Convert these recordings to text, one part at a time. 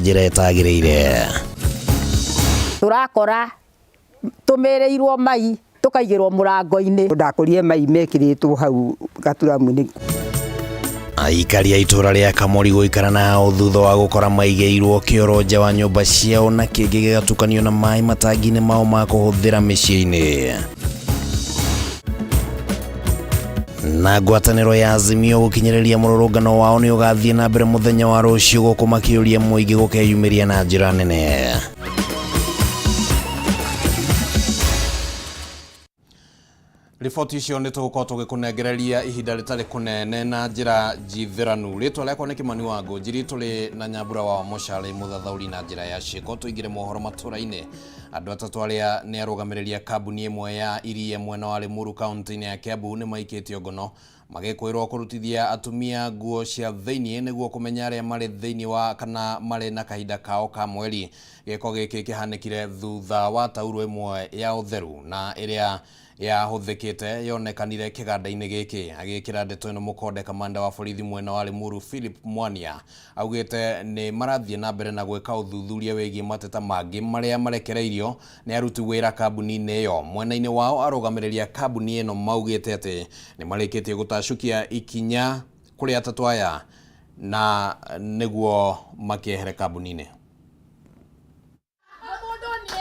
Njĩra ĩtagĩrĩire. Tũrakora tũmĩrĩirwo mai tũkaigĩrwo mũrango-inĩ. Ndakũrire mai mekĩrĩtwo hau gaturamu-inĩ. Aikari a itũra rĩa Kamori gũikara nao thutha wa gũkora maigĩirwo kĩoro nja wa nyũmba ciao na kĩngĩ gĩgatukanio na maĩ matangi-inĩ mao ma kũhũthĩra mĩciĩ-inĩ. Na ngwatanĩro ya Azimio gũkinyĩrĩria mũrũrũngano wao nĩ ũgathiĩ na mbere mũthenya wa rũciũ gũkũ makĩũria mũingĩ gũkeyumĩria na njĩra nene. Riboti icio nĩ tũgũkorwo tũgĩkũnengereria ihinda rĩtarĩ kũnene na njĩra njithĩranu. Rĩtwa rĩakwa nĩ Kĩmani wa Ngũnjiri, tũrĩ na Nyambura wa Mũcarĩ mũthathaũri na njĩra ya ciĩko. Tũingĩre mohoro matũra-inĩ. Andũ atatũ arĩa nĩ arũgamĩrĩri a kambuni ĩmwe ya iria mwena wa Limuru kaunti-inĩ ya Kiambu nĩ maikĩtio ngono magĩkwĩrwo kũrutithia atumia nguo cia thĩinĩ nĩguo kũmenya arĩa marĩ thĩinĩ wa kana marĩ na kahinda kao ka mweri. Gĩko gĩkĩ kĩhanĩkire thutha wa taurũ ĩmwe ya ũtheru na ĩrĩa yahũthĩkĩte yonekanire kĩganda-inĩ gĩkĩ. Agĩkĩra ndeto ĩno mũkonde, kamanda wa borithi mwena wa Limuru Philip Mwania augĩte nĩ marathiĩ na mbere na gwĩka ũthuthuria wĩgiĩ mateta mangĩ marĩa marekereirio nĩ aruti wĩra kambuni-inĩ ĩyo. Mwena-inĩ wao arũgamĩrĩri a kambuni ĩno maugĩte atĩ nĩ marĩkĩtie gũtacũkia ikinya kũrĩ atatũ aya na nĩguo makĩehere kambuni-inĩ.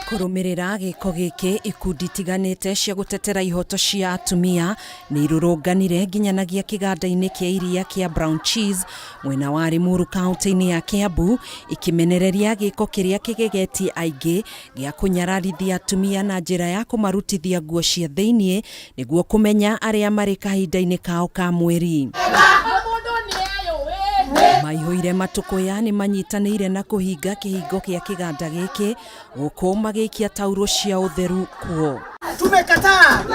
Kũrũmĩrĩra gĩko gĩkĩ, ikundi itiganĩte cia gũtetera ihoto cia atumia nĩ irũrũnganire nginyanagia kĩganda-inĩ kĩa iria kĩa Brown Cheese mwena wa Limuru kaunti-inĩ ya Kiambu, ikĩmenereria gĩko kĩrĩa kĩgegetie aingĩ gĩa kũnyararithia atumia na njĩra ya kũmarutithia nguo cia thĩinĩ nĩguo kũmenya arĩa marĩ kahinda-inĩ kao ka mweri. Maihũire matũkũya nĩ manyitanĩire na kũhinga kĩhingo kĩa kĩganda gĩkĩ gũkũ magĩikia taurũ cia ũtheru kuo. Tumekataa!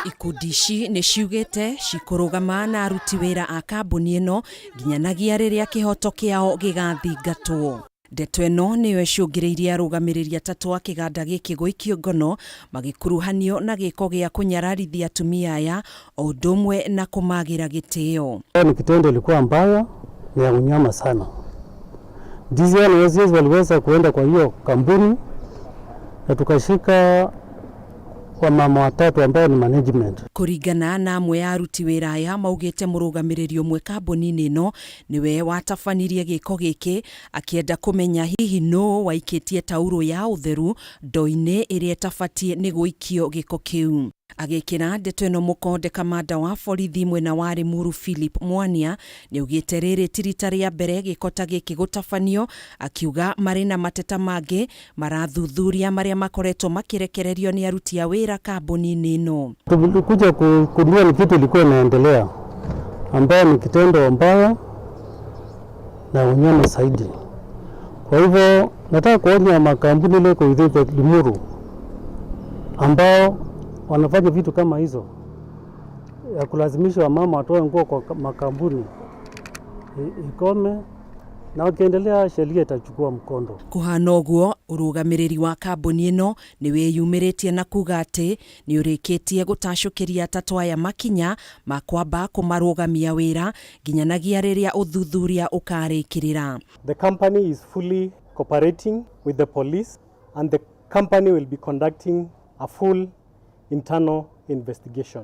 Ikundi ici nĩ ciugĩte cikũrũgama na aruti wĩra a kambuni ĩno nginyanagia rĩrĩa kĩhoto kĩao gĩgathingatwo. Ndeto ĩno nĩyo ĩcũngĩrĩirie arũgamĩrĩri atatũ a kĩganda gĩkĩ gũikio ngono magĩkuruhanio na gĩko gĩa kũnyararithia atumia aya o ũndũ ũmwe na kũmagĩra gĩtĩo. Ni kitendo ilikuwa mbaya na ya unyama sana. DCI na OCS waliweza kuenda kwa hiyo kampuni na tukashika wamama watatu ambao ni management. Kũringana na amwe a aruti wĩra aya, maugĩte mũrũgamĩrĩri ũmwe kambuni-inĩ ĩno nĩwe watabanirie gĩko gĩkĩ akĩenda kũmenya hihi nũ waikĩtie taurũ ya ũtheru ndoo-inĩ ĩrĩa ĩtabatiĩ nĩ gũikio gĩko kĩu. Agĩkĩra ndeto ĩno mũkonde, kamanda wa borithi mwena wa Limuru Philip Mwania nĩaugĩte rĩrĩ ti rita rĩa mbere gĩko ta gĩkĩ gũtabanio, akiuga marĩ na mateta mangĩ marathuthuria marĩa makoretwo makĩrekererio nĩ aruti a wĩra kambuni-inĩ ĩno. Tulikuja kugundua ni kitu ilikuwa inaendelea ambayo ni kitendo mbaya na unyama zaidi. Kwa hivyo nataka kuonya makampuni ile iko Limuru ambao wanafanya vitu kama hizo ya kulazimisha wamama watoe nguo kwa makampuni ikome, na wakiendelea sheria itachukua mkondo. Kũhana ũguo, ũrũgamĩrĩri wa kambuni ĩno nĩ wĩyumĩrĩtie na kuga atĩ nĩ ũrĩkĩtie gũtacũkĩria atatũ aya makinya ma kwamba kũmarũgamia wĩra nginyanagia rĩrĩa ũthuthuria ũkarĩkĩrĩra. The company is fully cooperating with the police and the company will be conducting a full internal investigation.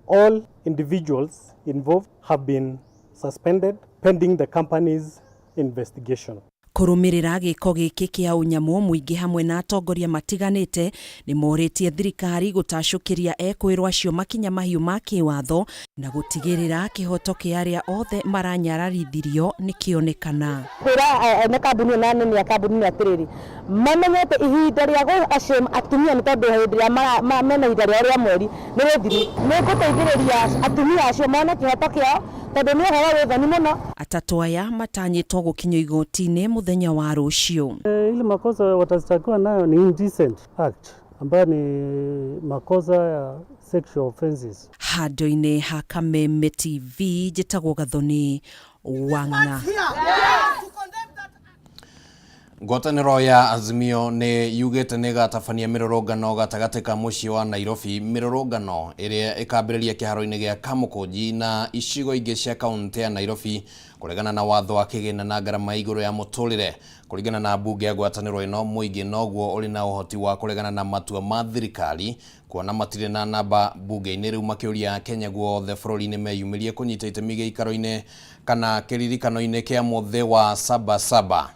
All individuals involved have been suspended pending the company's investigation. Kũrũmĩrĩra gĩko gĩkĩ kĩa ũnyamũ, mũingĩ hamwe na atongoria matiganĩte nĩ morĩtie thirikari gũtacũkĩria ekwĩrwo acio makinya mahiũ ma kĩwatho na gũtigĩrĩra kĩhoto kĩa arĩa othe maranyararithirio nĩ kĩonekana. Kwĩra ene kambuni na anene a kambuni nĩ atĩrĩrĩ, mamenyete ihinda rĩa gũ ashame atumia nĩ tondũ hĩndĩ ĩrĩa mena ihinda rĩao rĩa mweri nĩ rĩthiru. Nĩ ngũteithĩrĩria atumia acio mone kĩhoto kĩao tondũ nĩ ũhoro wĩ thoni mũno. Atatũ aya matanyĩtwo gũkinyio igoti-inĩ mũthenya wa rũciũ. Ile makosa watashtakiwa nayo ni indecent act ambayo ni makosa ya sexual offenses. Handũ-inĩ ha Kameme TV, njĩtagwo Gathoni Wang'a. Ngwatanĩro ya Azimio nĩ yugĩte nĩ ĩgatabania mĩrũrũngano gatagatĩ ka mũciĩ wa Nairobi, mĩrũrũngano ĩrĩa ĩkambĩrĩria kĩharo-inĩ gĩa Kamũkũnji na icigo ingĩ cia kaunti ya Nairobi kũregana na watho wa kĩgĩna na ngarama ya igũrũ ya mũtũrĩre. Kũringana na mbunge ya ngwatanĩro ĩno, mũingĩ noguo ũrĩ na ũhoti wa kũregana na matua ma thirikari kuona matirĩ na namba mbunge-inĩ. Rĩu makĩũria Kenya guothe bũrũri-inĩ meyumĩrie kũnyita itemi gĩikaro-inĩ kana kĩririkano-inĩ kĩa mũthĩ wa Sabasaba.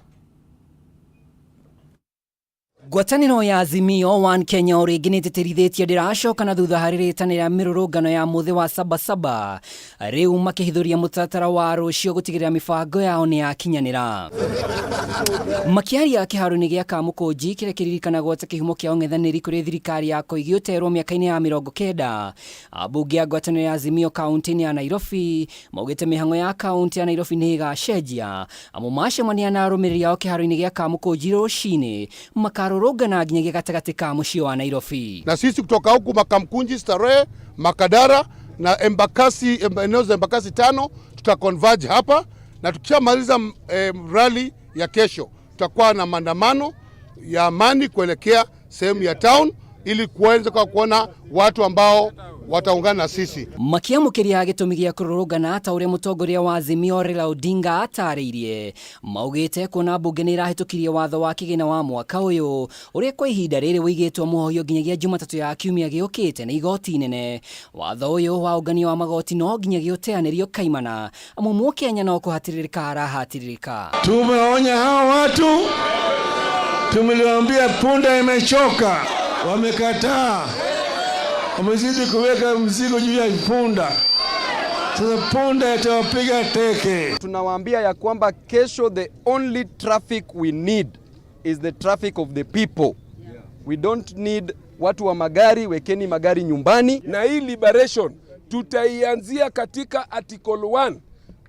Ngwatanĩro ya Azimio One Kenya o rĩngĩ nĩtĩtĩrithĩtie ndĩracoka na thutha harĩ rĩtana rĩa mĩrũrũngano ya mũthĩ wa Sabasaba, rĩu makĩhithũria mũtaratara wa rũciũ gũtigĩrĩra mĩbango yao nĩ yakinyanĩra. Makĩaria kĩharo-inĩ gĩa Kamũkũnji kĩrĩa kĩririkanagwo ta kĩhumo kĩa ũng'ethanĩri kũrĩ thirikari ya Koigi ũterwo mĩaka-inĩ ya 90, ambunge a ngwatanĩro ya Azimio kaunti-inĩ ya Nairobi maugĩte mĩhang'o ya kaunti ya Nairobi nĩ ĩgacenjia amu macemania na arũmĩrĩri ao kĩharo-inĩ gĩa Kamũkũnji rũcinĩ makarũrũngana nginyagia gatagatĩ ka mũciĩ wa Nairobi. Na sisi kutoka huku Makamkunji, Starehe, Makadara na Embakasi, eneo za Embakasi 5 tutaconverge hapa, na tukishamaliza rally ya kesho tutakuwa na maandamano ya amani kuelekea sehemu ya town ili kuweza kwa kuona watu ambao wataungana na sisi. Makiamũkĩria gĩtũmi gĩa kũrũrũngana ta ũrĩa mũtongoria wa Azimio Raila Odinga atarĩirie, maugĩte kuona mbunge nĩ ĩrahĩtũkirie watho wa kĩgĩna wa mwaka ũyũ ũrĩa kwa ihinda rĩrĩ wĩigĩtwo mũhohio nginyagia Jumatatũ ya kiumia gĩũkĩte nĩ igoti inene. Watho ũyũ wa ũngania wa magoti no nginyagia ũteanĩrio kaimana amu Mũkenya no kũhatĩrĩrĩka arahatĩrĩrĩka. Tumeonya hao watu, tumeliwaambia punda imechoka, wamekataa. Wamezidi kuweka mzigo juu ya punda. Sasa punda itawapiga teke. Tunawaambia ya kwamba kesho the only traffic we need is the traffic of the people. We don't need watu wa magari, wekeni magari nyumbani. Na hii liberation tutaianzia katika article 1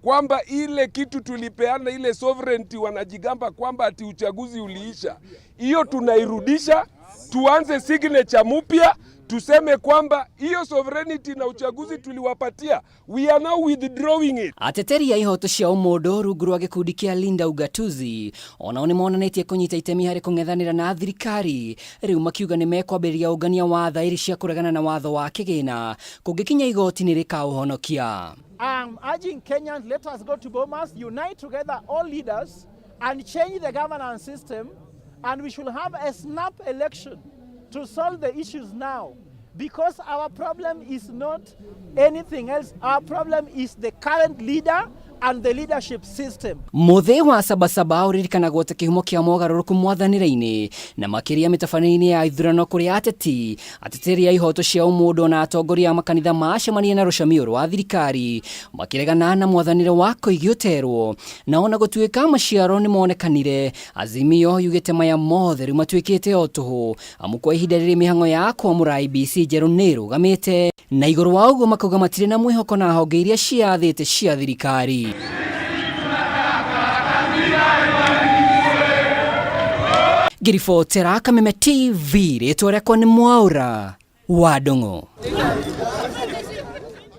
kwamba ile kitu tulipeana ile sovereignty wanajigamba kwamba ati uchaguzi uliisha. Hiyo tunairudisha, tuanze signature mpya, tuseme kwamba hiyo sovereignty na uchaguzi tuliwapatia, we are now withdrawing it. Ateteri a ihoto cia ũmũndũ rungu rwa gĩkundi kĩa Linda Ugatuzi onao nĩmonanĩtie kũnyita itemi harĩ kũng'ethanĩra na thirikari, rĩu makiuga nĩ mekwambĩrĩria ũngania wa thaĩri cia kũregana na watho wa kĩgĩna kũngĩkinya igoti nĩ rĩkaũhonokia. I'm urging Kenyans, let us go to Bomas, unite together all leaders and change the governance system, and we should have a snap election to solve the issues now, because our problem is not anything else. Our problem is the current leader and the leadership system. Mũthĩ wa Sabasaba ũririkanagwo ta kĩhumo kĩa mogarũrũku mwathanĩre-inĩ na makĩria mĩtabanĩre-inĩ ya ithurano kũrĩa ateti, ateteri a ihoto cia ũmũndũ na atongoria a makanitha macemania na rũcamio rwa thirikari makĩregana na mwathanĩre wa Koigi ũterwo. Na ona gũtuĩka maciaro nĩmonekanire, Azimio yugĩte maya mothe rĩu matuĩkĩte o tũhũ amu kwa ihinda rĩrĩ mĩhang'o ya kwamũra IEBC njerũ nĩ ĩrũgamĩte, na igũrũ wa ũguo makauga matirĩ na mwĩhoko na honge iria ciathĩte cia thirikari. Ngĩribotera Kameme TV, rĩtwa rĩakwa nĩ Mwaũra wa Ndung'u.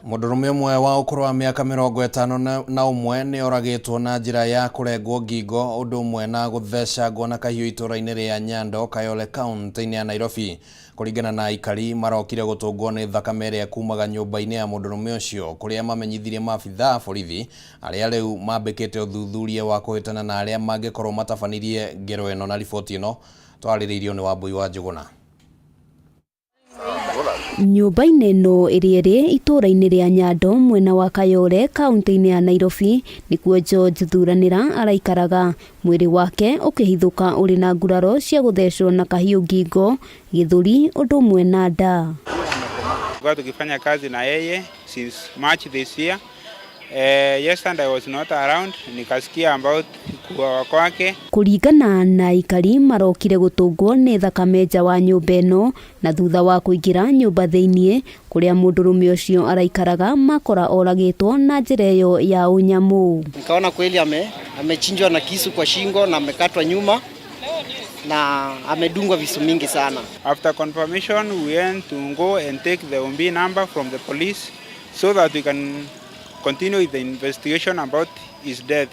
Mũndũrũme ũmwe wa ũkũrũ wa mĩaka 51 nĩ oragĩtwo na njĩra ya kũrengwo ngingo ũndũ ũmwe na gũthecangwo na kahiũ itũũra-inĩ rĩa Nyando, Kayole kaunti-inĩ ya Nairobi. Kũringana na aikari, marokire gũtũngwo nĩ thakame ĩrĩa kumaga nyũmba-inĩ ya mũndũrũme ũcio kũrĩa mamenyithirie maabithaa a borithi arĩa rĩu mambĩkĩte ũthuthuria wa kũhĩtana na arĩa mangĩkorwo matabanirie ngero ĩno. Na riboti ĩno twarĩrĩirio nĩ Wambui wa Njũgũna. Nyũmba-inĩ ĩno ĩrĩa ĩrĩ itũũra-inĩ rĩa Nyando mwena wa Kayole kaunti-inĩ ya Nairobi nĩkuo George Thuranĩra araikaraga, mwĩrĩ wake ũkĩhithũka ũrĩ na nguraro cia gũthecwo na kahiũ ngingo, gĩthũri ũndũ ũmwe na nda. Tulikuwa tukifanya kazi na yeye since March this year. Yesterday I was not around, nikasikia about kuuawa kwake. Kũringana na aikari marokire gũtũngwo nĩ thakame nja wa nyũmba ĩno na thutha wa kũingĩra nyũmba thĩiniĩ kũrĩa mũndũrũme ũcio araikaraga makora oragĩtwo na njĩra ĩyo ya ũnyamũ. Nikaona kweli amechinjwa na kisu kwa shingo na amekatwa nyuma na amedungwa visu mingi sana. After confirmation we went to go and take the OB number from the police so that we can continue with the investigation about his death.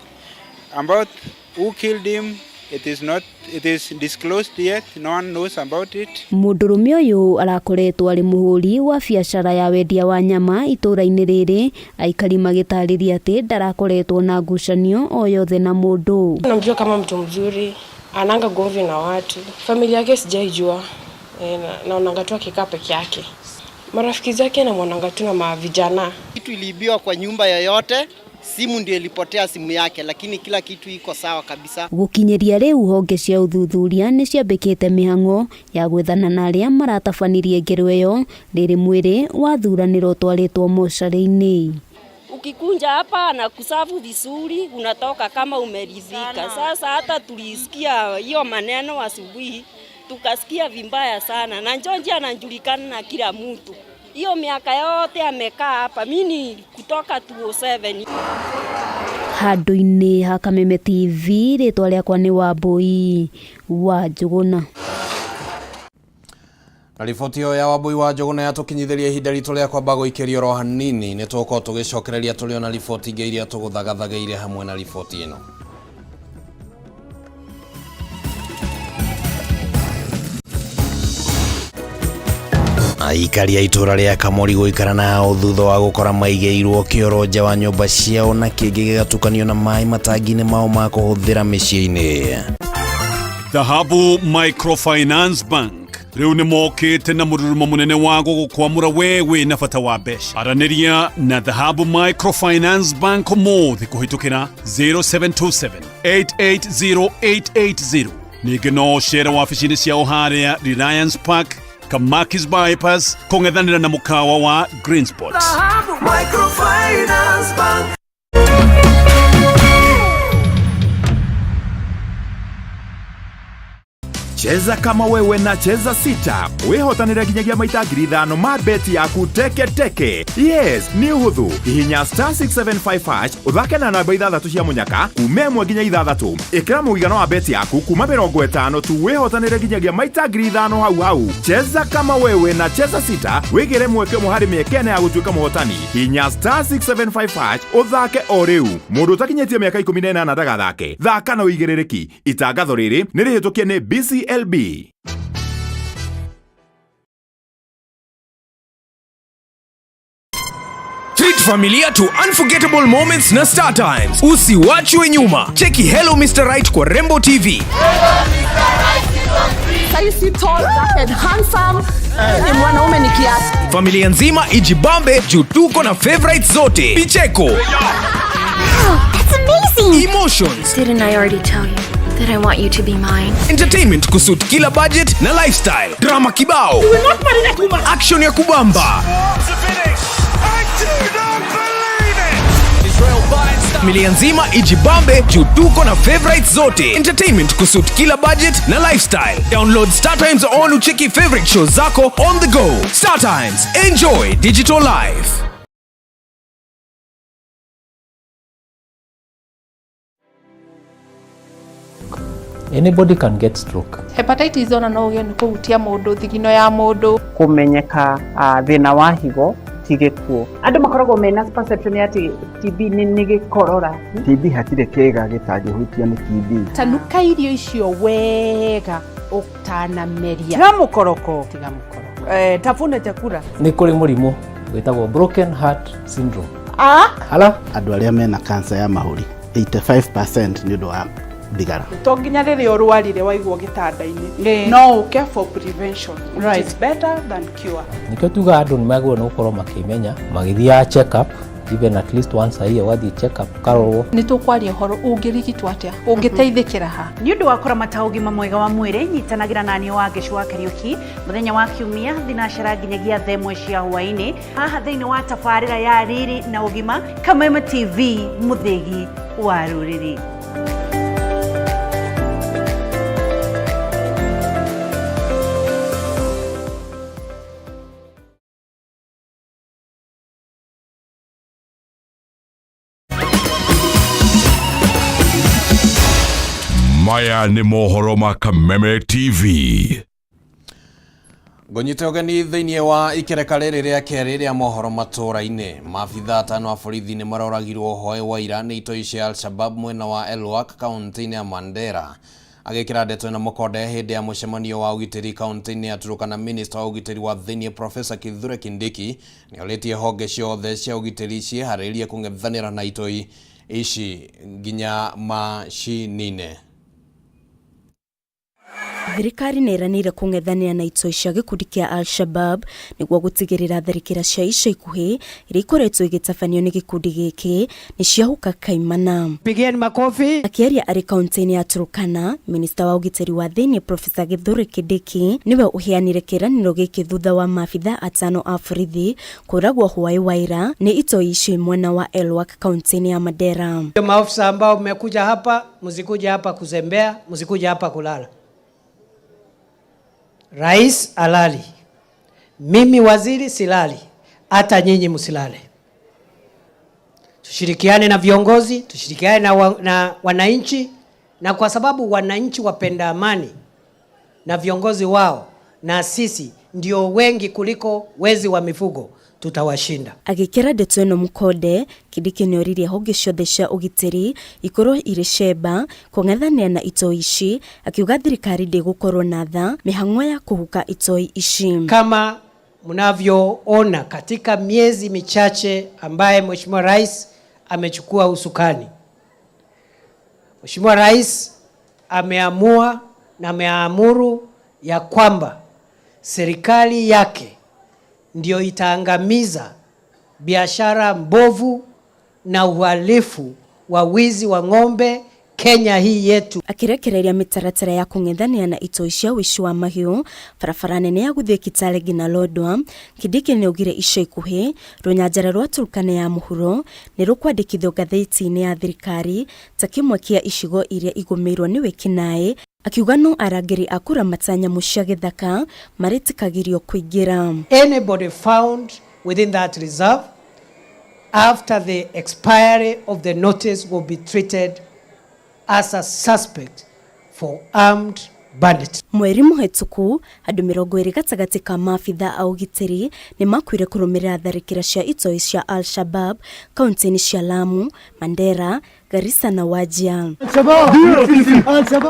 About who killed him, It is not, it is disclosed yet, no one knows about it. Mũndũrũme ũyũ arakoretwo arĩ mũhũri wa biacara ya wendia wa nyama itũũra-inĩ rĩrĩ, aikari magĩtarĩria atĩ ndarakoretwo na ngucanio o yothe na mũndũ. Namjua kama mtu mzuri, ananga gomvi na watu. Familia yake sijaijua, naonanga tu akikaa peke yake. Marafiki zake namwonanga tu na mavijana. Kitu iliibiwa kwa nyumba yoyote, simu ndio ilipotea, simu yake, lakini kila kitu iko sawa kabisa. Gũkinyĩria rĩu honge cia ũthuthuria nĩ ciambĩkĩte mĩhang'o ya gwethana na arĩa maratabanirie ngero ĩyo rĩrĩ mwĩrĩ wathuranĩro ũtwarĩtwo mocarĩ-inĩ. Ukikunja hapa na kusafu vizuri unatoka kama umeridhika. Sasa hata tulisikia hiyo maneno asubuhi tukasikia vibaya sana, na Njonji anajulikana na kila mtu. Hiyo miaka yote amekaa hapa, mimi kutoka 2007. Handũ-inĩ ha Kameme TV, rĩtwa rĩakwa nĩ Wambui wa Njũgũna. Na riboti ĩyo ya Wambui wa Njũgũna yatũkinyithĩria ihinda ritũ rĩa kwamba gũikĩrio oro hanini. Nĩ tũgũkorwo tũgĩcokereria tũrĩ ona riboti ingĩ iria tũgũthagathagĩire hamwe na riboti ĩno. Aikari a itũũra rĩa Kamori gũikara nao thutha wa gũkora maigĩirwo kĩoro nja wa nyũmba ciao na kĩngĩ gĩgatukanio na maĩ matangi-inĩ mao ma kũhũthĩra mĩciĩ-inĩ. Dhahabu Microfinance Bank rĩu nĩ mokĩte na mũrurumo mũnene wa gũgũkwamũra we wĩna bata wa mbeca. Aranĩria na Dhahabu Microfinance Bank ũmũthĩ kũhĩtũkĩra 0727 880880. Ningĩ no ũcere wabici-inĩ ciao harĩa Reliance Park, Kamakis Bypass, kũng'ethanĩra na mũkawa wa Green Spot. Dhahabu Microfinance Bank. Cheza kama wewe na Cheza Sita wihotanire nginyagia maita 5,000 ma beti yaku teke teke. Yes, nĩ ũhũthũ. Hihinya star 675 hash ũthake na namba 6 cia mũnyaka kuma 1 nginya 6. Ĩkĩra mũigana wa beti yaku kuma 50 tu wihotanire nginyagia maita 5,000 hau hau. Cheza kama wewe na Cheza Sita wĩgĩre mweke ũmwe harĩ mĩeke ĩna ya gũtuĩka mũhotani. Hihinya star 675 hash ũthake o rĩu. Mũndũ ũtakinyĩtie mĩaka 18 ndagathake. Thaka na ũigĩrĩrĩki. Itangatho rĩrĩ nĩ rĩhĩtũkie nĩ BCLB. Treat familia to unforgettable moments na Star Times. Usiwachwe nyuma. Cheki Hello Mr. Right kwa Rembo TV. Saisi tall, dark and handsome. Ni mwanaume ni kiasi. Familia nzima ijibambe juu tuko na favorites zote. Picheko. Oh, that's amazing. Emotions. Didn't I already tell you that I want you to be mine? Entertainment kusuit kila budget na lifestyle. Drama kibao. You will not marry that woman. Action ya kubamba. Familia nzima ijibambe juu tuko na favorites zote. Entertainment kusuit kila budget na lifestyle. Download Star Times on ucheki favorite shows zako on the go. Star Times, enjoy digital life. Anybody can get stroke. Hepatitis ona no ũgĩe nĩ kũhutia mũndũ thigino ya mũndũ. Kũmenyeka thĩna wa higo ti gĩkuũ. Andũ makoragwo mena perception ya atĩ TB nĩ gĩkorora. TB hatirĩ kĩĩga gĩtangĩhutio nĩ TB. Tanuka irio icio wega ũtanameria. Tiga mũkoroko. Tiga mũkoroko. Tafuna chakula. Nĩ kũrĩ mũrimũ wĩtagwo broken heart syndrome. Ala? Andũ arĩa mena cancer ya mahũri 85% nĩ ũndũ wa thigara. To nginya rĩrĩa ũrwarire waigwo gĩtanda-inĩ, no ũke for prevention, which is better than cure. Nĩkĩo tugaga andũ nĩ magĩrĩirwo nĩ gũkorwo makĩmenya magĩthiaga check up even at least once a year, ũgathiĩ check up ũkarorwo. Nĩ tũkwaria ũhoro ũngĩrigitwo atĩa, ũngĩteithĩkĩra ha. Nĩ ũndũ wa kũramata ũgima mwega wa mwĩrĩ, nyitanagĩra na niĩ Wangeci wa Kariũki mũthenya wa Kiumia thinacara nginyagia thaa 1 cia hwaĩ-inĩ haha thĩinĩ wa tabarĩra ya Riri na Ũgima, Kameme TV, mũthĩgi wa rũrĩrĩ. Maya nĩ mohoro ma Kameme TV. Ngũnyite ũgeni thĩinĩ wa ikereka rĩrĩ rĩa kerĩ rĩa mohoro matũũra-inĩ. Maabitha atano a borithi nĩ maroragirwo hwaĩ wa ira nĩ itoi cia Al-Shabab mwena wa Elwak kaunti-inĩ ya Mandera. Agĩkĩra ndeto ĩno mũkonde hĩndĩ ya mũcemanio wa ũgitĩri kaunti-inĩ ya Turkana, minista wa ũgitĩri wa thĩinĩ Professor Kithure Kindiki nĩorĩtie honge ciothe cia ũgitĩri ciĩharĩrie kũng'ethanĩra na itoi ici nginya macinine. Thirikari nĩ ĩranĩire kũng'ethanĩra na itoi cia gĩkundi kĩa Al-Shabab nĩguo gũtigĩrĩra tharĩkĩra cia ica ikuhĩ iria ikoretwo igĩtabanio nĩ gĩkundi gĩkĩ nĩ ciahuka kaimana. Pigeni makofi. Akĩaria arĩ kaunti-inĩ ya Turkana, minista wa ũgitĩri wa thĩinĩ Profesa Kithure Kindiki nĩwe ũheanire kĩĩranĩro gĩkĩ thutha wa maabitha atano a borithi kũragwo hwaĩ wa ira nĩ itoi ici mwena wa Elwak kaunti-inĩ ya Mandera. Maofisa ambao mmekuja hapa, msikuja hapa kuzembea, msikuja hapa kulala. Rais alali, mimi waziri silali, hata nyinyi msilale. Tushirikiane na viongozi, tushirikiane na wananchi, na kwa sababu wananchi wapenda amani na viongozi wao na sisi ndio wengi kuliko wezi wa mifugo, tutawashinda. Agĩkĩra ndeto ĩno mũkonde, Kindiki nĩoririe honge ciothe cia ũgitĩri ikorwo irĩ cemba kũng'ethanĩra na itoi ici, akiuga thirikari ndĩgũkorwo na tha mĩhang'o ya kũhuka itoi ici. Kama mnavyoona katika miezi michache ambaye Mheshimiwa Rais amechukua usukani, Mheshimiwa Rais ameamua na ameamuru ya kwamba serikali yake ndio itaangamiza biashara mbovu na uhalifu wa wizi wa ng'ombe Kenya hii yetu. Akĩrekereria mĩtaratara ya kũng'ethanĩra na itoi cia ũici wa mahiũ barabara nene ya gũthiĩ Kitale nginya Lodwar, Kindiki nĩaugire ica ikuhĩ rũnyanjara rwa Turkana ya mũhuro nĩ rũkwandĩkithio ngathĩti-inĩ ya thirikari ta kĩmwe kĩa icigo iria igũmĩirwo nĩ wĩkinaĩ, akiuga no arangĩri a kũramata nyamũ cia gĩthaka marĩtĩkagĩrio kũingĩra. Anybody found within that reserve after the expiry of the notice will be treated as a suspect for armed bandit. Mweri mũhetũku andũ 20 gatagatĩ ka maabitha a ũgitĩri nĩ makuire kũrũmĩrĩra tharĩkĩra cia itoi cia Al-Shabab kaunti-inĩ cia Lamu, Mandera, Garissa na Wajir.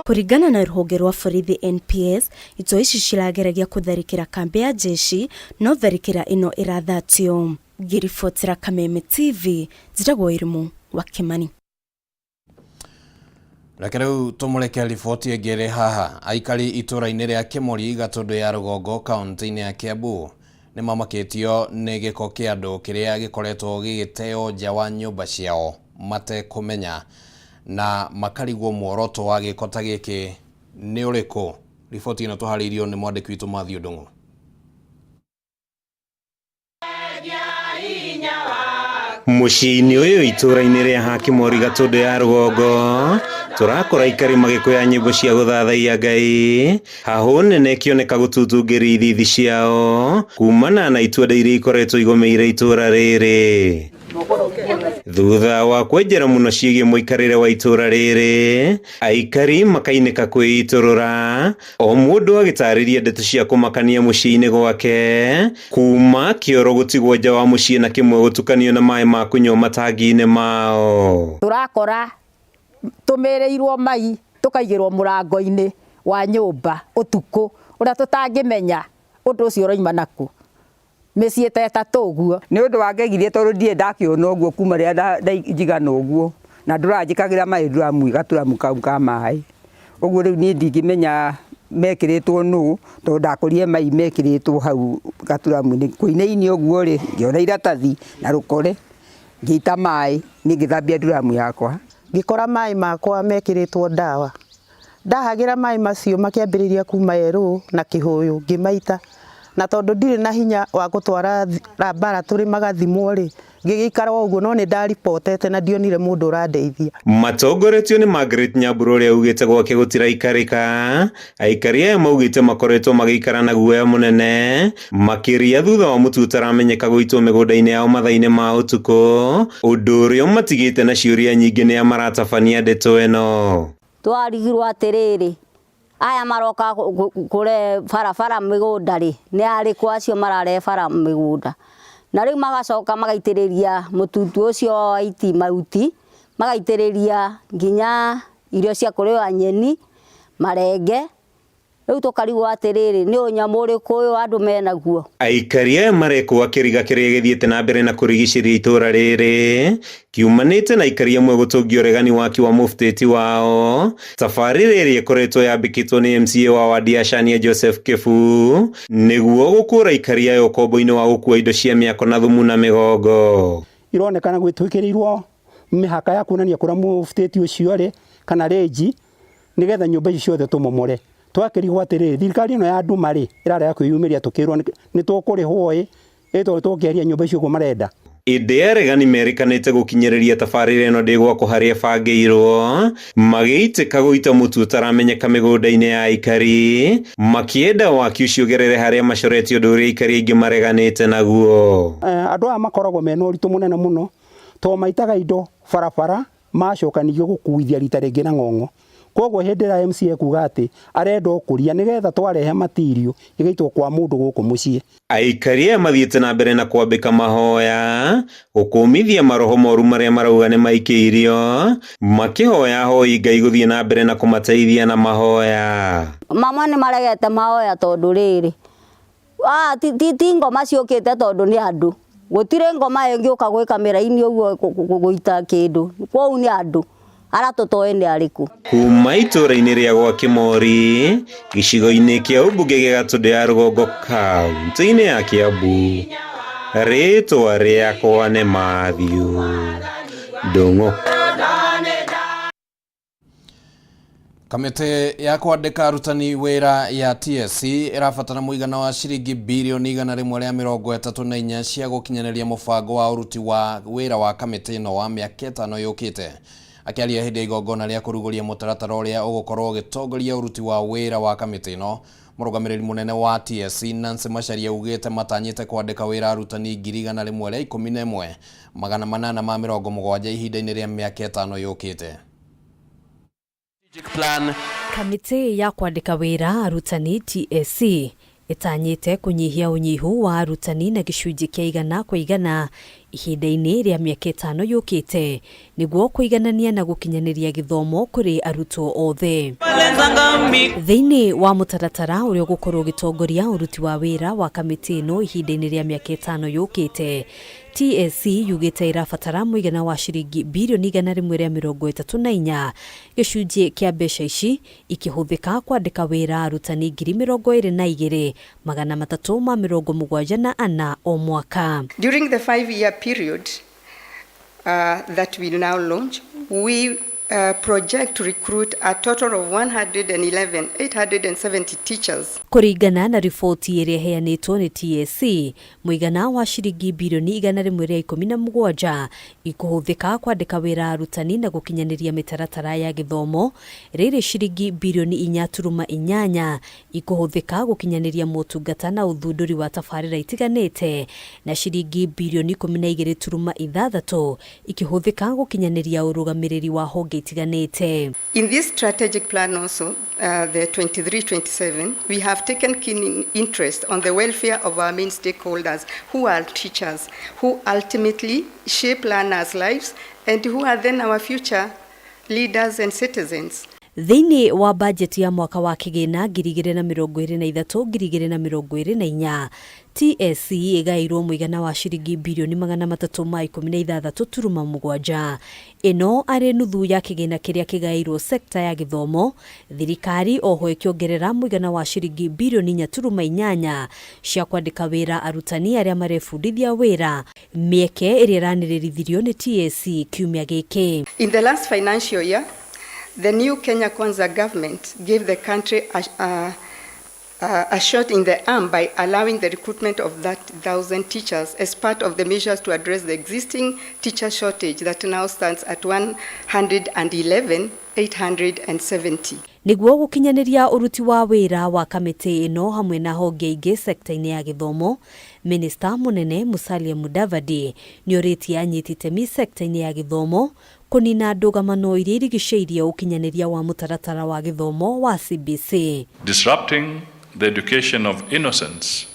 Kũringana na rũhonge rwa borithi NPS, itoi ici cirageragia kũtharĩkĩra kambĩ ya jeshi no tharĩkĩra ĩno ĩrathatio. Ngĩribotera Kameme TV, njĩtagwo Irimũ wa Kimani. Reke rĩu tũmũreke riboti ĩngĩ ĩrĩ haha. Aikari itũũra-inĩ rĩa Kĩmori Gatũndũ ya rũgongo kaunti-inĩ ya Kiambu nĩ mamakĩtio nĩ gĩko kĩa andũ kĩrĩa gĩkoretwo gĩgĩteo nja wa nyũmba ciao matekũmenya na makarigwo muoroto wa gĩko ta gĩkĩ nĩ ũrĩkũ. Riboti ĩno tũharĩirio nĩ mwandĩki witũ Matthew Ndung'u. Mũciĩ-inĩ ũyũ itũũra-inĩ rĩa Hakimori Gatũndũ ya rũgongo tũrakora aikari magĩkũya nyĩmbo cia gũthathaiya Ngai hahũ nene ĩkĩoneka gũtutungĩria ithithi ciao kumana na itua iria ikoretwo igũmĩire itũũra rĩrĩ. Thutha wa kwenjera mũno ciĩgiĩ mũikarĩre wa itũũra rĩrĩ, aikari makainĩka kwĩitũrũra o mũndũ agĩtarĩria ndeto cia kũmakania mũciĩ-inĩ gwake kuma kĩoro gũtigwo nja wa mũciĩ na kĩmwe gũtukanio na maĩ ma kũnyua matangi-inĩ mao. Tũrakora tũmĩrĩirwo mai tũkaigĩrwo mũrango-inĩ wa nyũmba ũtukũ ũrĩa tũtangĩmenya ũndũ ũcio ũroima nakũ. Mĩciĩ ta ĩtatũ ũguo. Nĩ ũndũ wangegirie tondũ ndirĩ ndakĩona ũguo kuma rĩrĩa njigana ũguo na ndũranjĩkagĩra maĩ nduramu gaturamu kau ka maĩ ũguo rĩu niĩ ndingĩmenya mekĩrĩtwo nũ tondũ ndakorire mai mekĩrĩtwo hau gaturamu-inĩ kũinainio ũguo rĩ ngĩona iratathi na rũkore ngĩita maĩ niĩ ngĩthambia nduramu yakwa. Ngĩkora maĩ makwa mekĩrĩtwo ndawa, ndahagĩra maĩ macio makĩambĩrĩria kuma yerũ na kĩhũyũ ngĩmaita, na tondũ ndirĩ na hinya wa gũtwara laboratory magathimwo rĩ ngĩgĩikara o ũguo no nĩ ndaribotete na ndionire mũndũ ũrandeithia. Matongoretio nĩ Margaret Nyambura ũrĩa augĩte gwake gũtiraikarĩka, aikari aya maugĩte makoretwo magĩikara na guoya mũnene makĩria thutha wa mũtu ũtaramenyeka gũitwo mĩgũnda-inĩ yao mathaa-inĩ ma ũtukũ, ũndũ ũrĩa ũmatigĩte na ciũria nyingĩ nĩa maratabania ndeto ĩno. Twarigirwo atĩrĩrĩ, aya maroka kũre barabara mĩgũnda rĩ, nĩ arĩkũ acio marare bara mĩgũnda? Na rĩu magacoka magaitĩrĩria mũtutu ũcio wa iti mahuti, magaitĩrĩria nginya irio cia kũrĩo nyeni, Marenge rĩu tũkarigwo atĩrĩrĩ nĩ ũnyamũ ũrĩkũ ũyũ andũ menaguo. Aikari aya marekũa kĩriga kĩrĩa gĩthiĩte na mbere na kũrigicĩria itũra rĩrĩ kiumanĩte na aikari amwe gũtũngia ũregani waki wa mũbutĩti wao tabarĩra ĩrĩa ĩkoretwo yambĩkĩtwo nĩ MCA wa wadi ya Shania Joseph Kibu nĩguo gũkũra aikari aya ũkombo-inĩ wa gũkua indo cia mĩako na thumu na mĩgongo. Ironekana gwĩtwĩkĩrĩirwo mĩhaka ya kuonania kũrĩa mũbutĩti ũcio arĩ kana rĩnji nĩgetha nyũmba ici ciothe tũmomore. Twakĩrigwo atĩrĩrĩ, thirikari ĩno ya nduma rĩ ĩrarega kwĩyumĩria tũkĩrwo nĩ tũkũrĩhwo ĩ tondũ tũngĩeheria nyũmba icio ũguo marenda. Ĩndĩ aregani merĩkanĩte gũkinyĩrĩria tabarĩra ĩno ndĩgwakwo harĩa ĩbangĩirwo magĩitĩka gũita mũtu ũtaramenyeka mĩgũnda-inĩ ya aikari makĩenda waki ũcio ũgerere harĩa macoretie ũndũ ũrĩa aikari aingĩ mareganĩte naguo. Andũ aya makoragwo mena ũritũ mũnene mũno tondũ maitaga indo barabara macoka ningĩ gũkuithia rita rĩngĩ na ng'ong'o. Koguo hĩndĩ ĩrĩa MCA kuga atĩ arenda ũkũria nĩgetha twarehe matirio ĩgaitwo kwa mũndũ gũkũ mũciĩ. Aikari aya mathiĩte na mbere na kwambĩka mahoya gũkũmithia maroho moru marĩa marauga nĩ maikĩirio makĩhoya hoi Ngai gũthiĩ na mbere na kũmateithia na mahoya. Mamwe nĩ maregete mahoya tondũ rĩrĩ ti ngoma ciũkĩte tondũ nĩ andũ gũtirĩ ngoma ĩngĩũka gwĩka mĩraini ũguo gũita kĩndũ kwoguo nĩ andũ ara tũtoĩ nĩ arĩkũ. Kuma itũra-inĩ rĩa gwa Kĩmori gĩcigo-inĩ kĩa ũmbunge gĩa Gatũndũ ya Rũgongo kaunti-inĩ ya Kiambu, rĩtwa rĩakwa nĩ Matthew Ndung'u. Kamĩtĩ ya kwandĩka arutani wĩra ya TSC ĩrabatara mũigana wa ciringi birioni 134 cia gũkinyanĩria mũbango wa ũruti wa wĩra wa kamĩtĩ ĩno wa mĩaka 5 yũkĩte. Akĩaria hĩndĩ ya igongona rĩa kũrugũria mũtaratara ũrĩa ũgũkorwo ũgĩtongoria ũruti wa wĩra wa kamĩtĩ ĩno, mũrũgamĩrĩri mũnene wa TSC Nancy Macharia augĩte matanyĩte kwandĩka wĩra arutani 111,870 ihinda-inĩ rĩa mĩaka 5 yũkĩte. Kamĩtĩ ya kwandĩka wĩra arutani TSC ĩtanyĩte kũnyihia ũnyihu wa arutani na gĩcunjĩ kĩa 100% ihinda-inĩ rĩa mĩaka 5 yũkĩte nĩguo kũiganania na gũkinyanĩria gĩthomo kũrĩ arutwo othe. Thĩinĩ wa mũtaratara ũrĩa ũgũkorwo ũgĩtongoria ũruti wa wĩra wa kamĩtĩ ĩno ihinda-inĩ rĩa mĩaka 5 yũkĩte, TSC yugĩte ĩrabatara mũigana wa ciringi birioni 134 gĩcunjĩ kĩa mbeca ici ikĩhũthĩka kwandĩka wĩra arutani 22,374 o mwaka. During the 5-year period that we now launch, we project to recruit a total of 111,870 teachers. Kũringana na riboti ĩrĩa ĩheanĩtwo nĩ TSC, mũigana wa ciringi birioni 117 ikũhũthĩka kwandĩka wĩra arutani na gũkinyanĩria mĩtaratara ya gĩthomo, rĩrĩ ciringi birioni 4.8 ikũhũthĩka gũkinyanĩria motungata na ũthundũri wa tabarĩra itiganĩte, na ciringi birioni 12.6 ikĩhũthĩka gũkinyanĩria ũrũgamĩrĩri wa honge itiganĩte. In this strategic plan also, the 23-27, we have taken keen interest on the welfare of our main stakeholders, who are teachers, who ultimately shape learners' lives and who are then our future leaders and citizens. Thĩinĩ wa bajeti ya mwaka wa kĩgĩna 2023 2024, TSC ĩgaĩirwo mũigana wa ciringi birioni 316.7, ĩno arĩ nuthu ya kĩgĩna kĩrĩa kĩgaĩirwo sekta ya gĩthomo, thirikari oho ĩkĩongerera mũigana wa ciringi birioni 4.8 cia kwandĩka wĩra arutani arĩa marebundithia wĩra, mĩeke ĩrĩa ĩranĩrĩrithirio nĩ TSC kiumia gĩkĩ. In the last financial year, the new Kenya Kwanza government gave the country a shot in the arm by allowing the recruitment of 1,000 teachers as part of the measures to address the existing teacher shortage that now stands at 111,870. Nĩguo gũkinyanĩria ũruti wa wĩra wa kamĩtĩ ĩno hamwe na honge ingĩ sekta-inĩ ya gĩthomo, Minista mũnene Musalia Mudavadi nĩorĩtie anyiti itemi sekta-inĩ ya gĩthomo kũnina ndũgamano iria irigicĩirie ũkinyanĩria wa mũtaratara wa gĩthomo wa CBC. Disrupting the education of innocence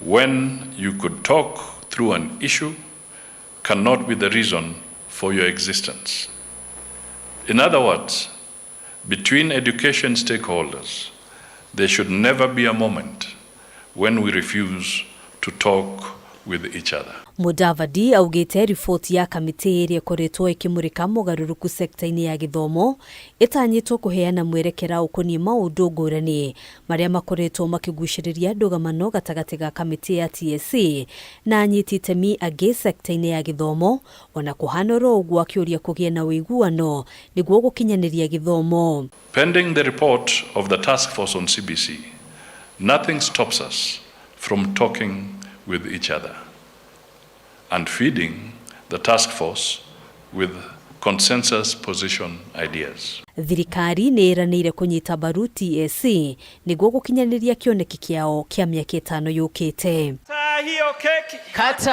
when you could talk through an issue cannot be the reason for your existence. In other words, Between education stakeholders, there should never be a moment when we refuse to talk with each other. Mudavadi augite riboti ya kamĩtĩ ĩrĩa ĩkoretwo ĩkĩmũrĩka mogarũrũku sekta-inĩ ya gĩthomo ĩtanyĩtwo kũheana mwerekera ũkoniĩ maũndũ ngũrani marĩa makoretwo makĩgucĩrĩria ndũgamano gatagatĩ ga kamĩtĩ ya TSC na anyiti itemi angĩ sekta-inĩ ya gĩthomo ona kũhana oro ũguo akĩũria kũgĩe na ũiguano nĩguo gũkinyanĩria gĩthomo. Pending the report of the task force on CBC, nothing stops us from talking with each other and feeding the task force with consensus position ideas. Thirikari nĩ ĩranĩire kũnyita mbaru TSC nĩguo gũkinyanĩria kĩoneki kĩao kĩa mĩaka 5 yũkĩte.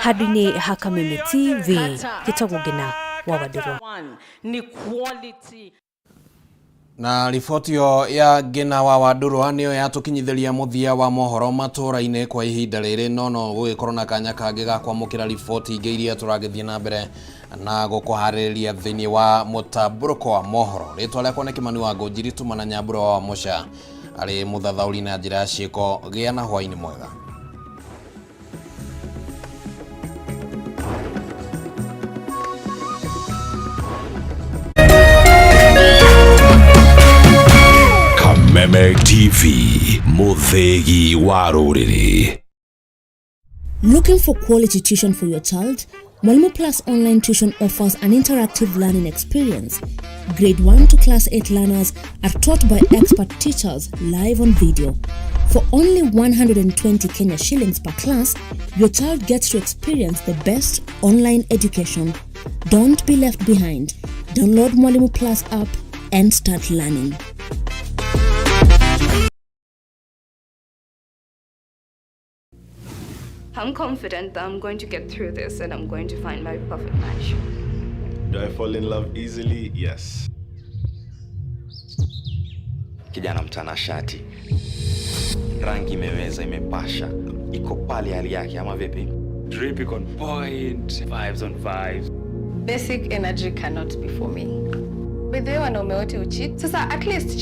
Handũ-inĩ ha Kameme TV, gĩtagwo Ngina wa Wandirwa. Na riboti ĩyo ya Ngina wa Wandũrwa nĩyo yatũkinyithĩria mũthia wa mohoro matũra-inĩ kwa ihinda rĩrĩ, no no gũgĩkorwo na kanya kangĩ ga kwamũkĩra riboti ingĩ iria tũragĩthiĩ na mbere na gũkũharĩrĩria thĩinĩ wa mũtambũrũko wa mohoro. Rĩtwa rĩakwa nĩ Kĩmani wa Ngũnjiri, tuma na Nyambura wa Mũca arĩ mũthathaũri na njĩra ya ciĩko. Gĩa na hwaĩ-inĩ mwega. Kameme TV, muthegi wa rũrĩrĩ. Looking for quality tuition for your child? Mwalimu Plus Online Tuition offers an interactive learning experience. Grade 1 to Class 8 learners are taught by expert teachers live on video. For only 120 Kenya shillings per class, your child gets to experience the best online education. Don't be left behind. Download Mwalimu Plus app and start learning. I'm confident that I'm going to get through this and I'm going to find my perfect match. Do I fall in love easily? Yes. Kijana mtanashati, rangi imeweza, imepasha, iko pale hali yake, ama vipi? Drip iko on point, vibes on vibes. Basic energy cannot be for me. By the way, wanaume wote ucheat. Sasa at least